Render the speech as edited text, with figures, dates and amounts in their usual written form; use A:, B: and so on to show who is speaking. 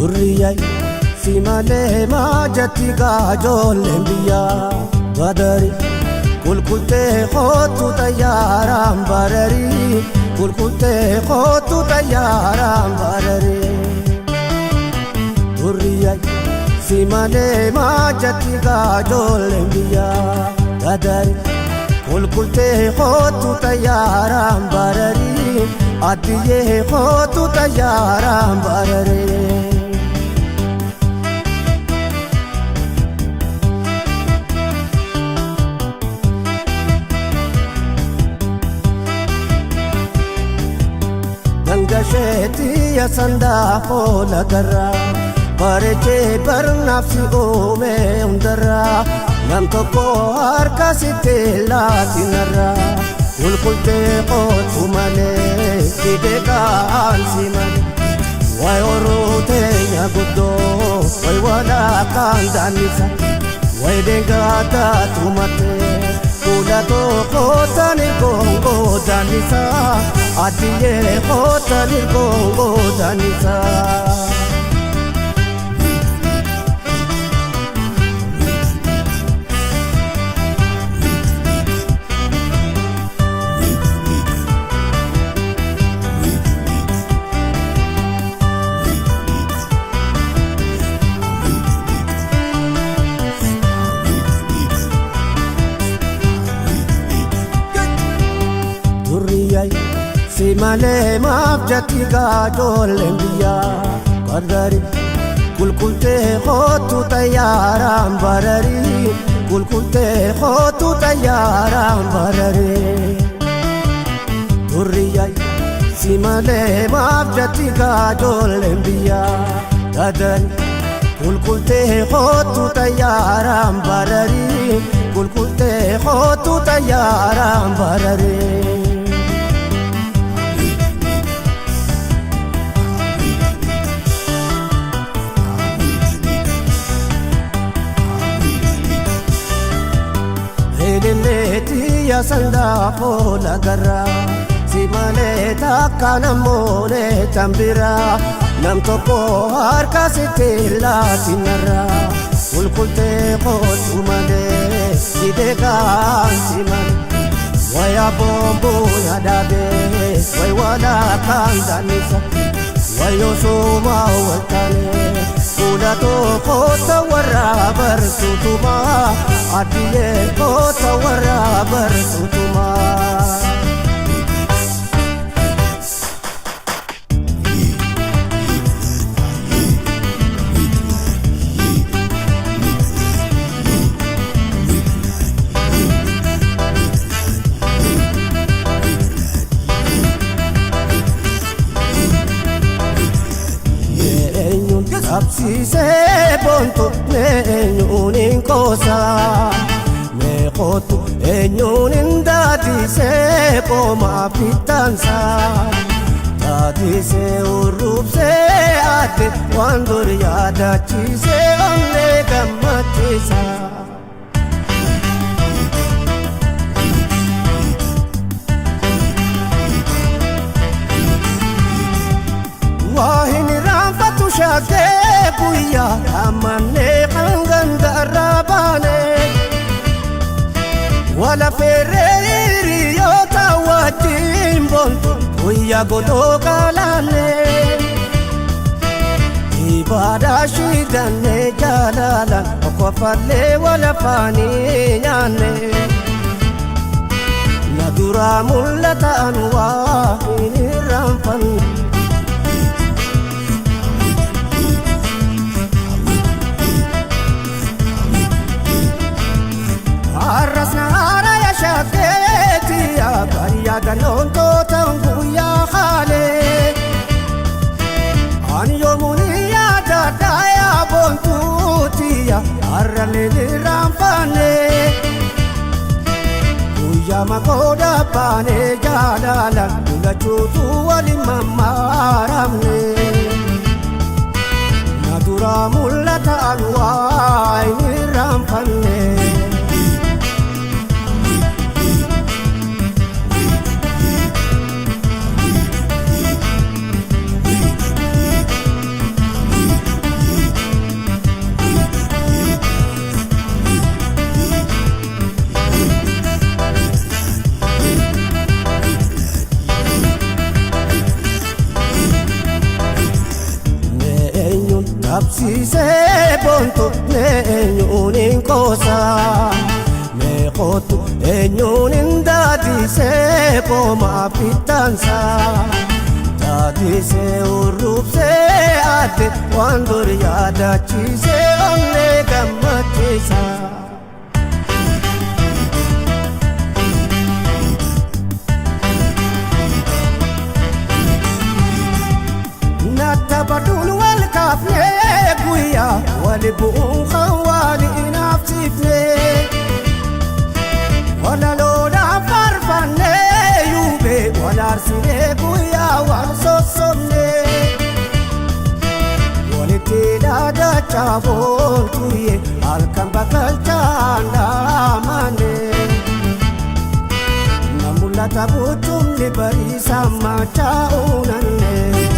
A: Durriyyay si malee maajatti gaajoolleen biyyaa badari. Kulkultee kootu xayyaaraan bararii. Kulkultee kootu xayyaaraan bararii. Durriyyay si malee maajatti gaajoolleen biyyaa badari. Kulkultee kootu xayyaaraan bararii. Addiyyee kootu xayyaaraan bararii. Dangasheetii yasandaa foola garraa bareechee barnaaf si uume hundarraa nam tokko harka sitti laatinarraa qulqultee kootu malee fide kaan si malee waay horuu teenya guddoo waay walakkaan daannisa waay deengataa tumatee fuula tokko tani gongoo daannisa addiyyee kootani gongoo daannisa. Durriyyay si malee maaf jatti gaajoolleen biyyaa barari. Kulkultee kootu xayyaaraan bararii. Kulkultee kootu xayyaaraan bararii. Durriyyay si malee maaf jatti gaajoolleen biyyaa dadari. Kulkultee kootu xayyaaraan bararii. Kulkultee kootu xayyaaraan bararii. Heleleeti yasandaa foola garraa si malee takka namoone tambiraa nam tokko harka sitti laatinarraa kulkultee kootu malee fide kaan si malee waya bomboo yaadaabee way walakkaan daannisa wayo sumaa waltaanee fuula tokko warra barsuutumaa addiyyee koota warra barsuutumaa. Eenyuun qabsiisee boontu eenyuun hin qoosaa mee kootu eenyuun hin daadisee qoomaa fittaansaa daadisee hurrubsee ate waan dur yaadachiisee onnee gammachiisa. Waa hin irraanfatu shaakee guyyaa amannee kan ganda irraa baane. Wala feerree hiriyoota wajjin boontu guyyaa godoo qaalaanne. Ibaadhaa shidannee jaalalaan okkofallee wal afaanii nyaanne. Na duraa mul'atan waa hin irraanfanne. Arras na haara shaakkeetti yaadanoon tootan guyyaa haalee. Ani yoomuun yaadadhaa yaa boontuutiya har'allee irraanfanne. Guyyaa makooda baanee jaalalaan lulachuutu waliin mammaaramne. Na duraa mul'ata waa hin irraanfanne. Qabsiisee boontu mee eenyuun hin qoosaa? Mee kootu eenyuun hin daadisee qoomaa fittaansaa? Daadisee hurruubsee ate waan dur yaadachiisee onnee gammachiisa. Natta baduun wal kaafnee guyyaa wali bu'uun kan wali inaafsiifnee. Walaloodhaan faarfannee yuubee wal aarsinee guyyaa wal sossobnee. Walitti dhaadachaa boontuyyee halkan bakkalchaan dhaamanee. Na mul'ata buutumni bariisaa machaa uunannee.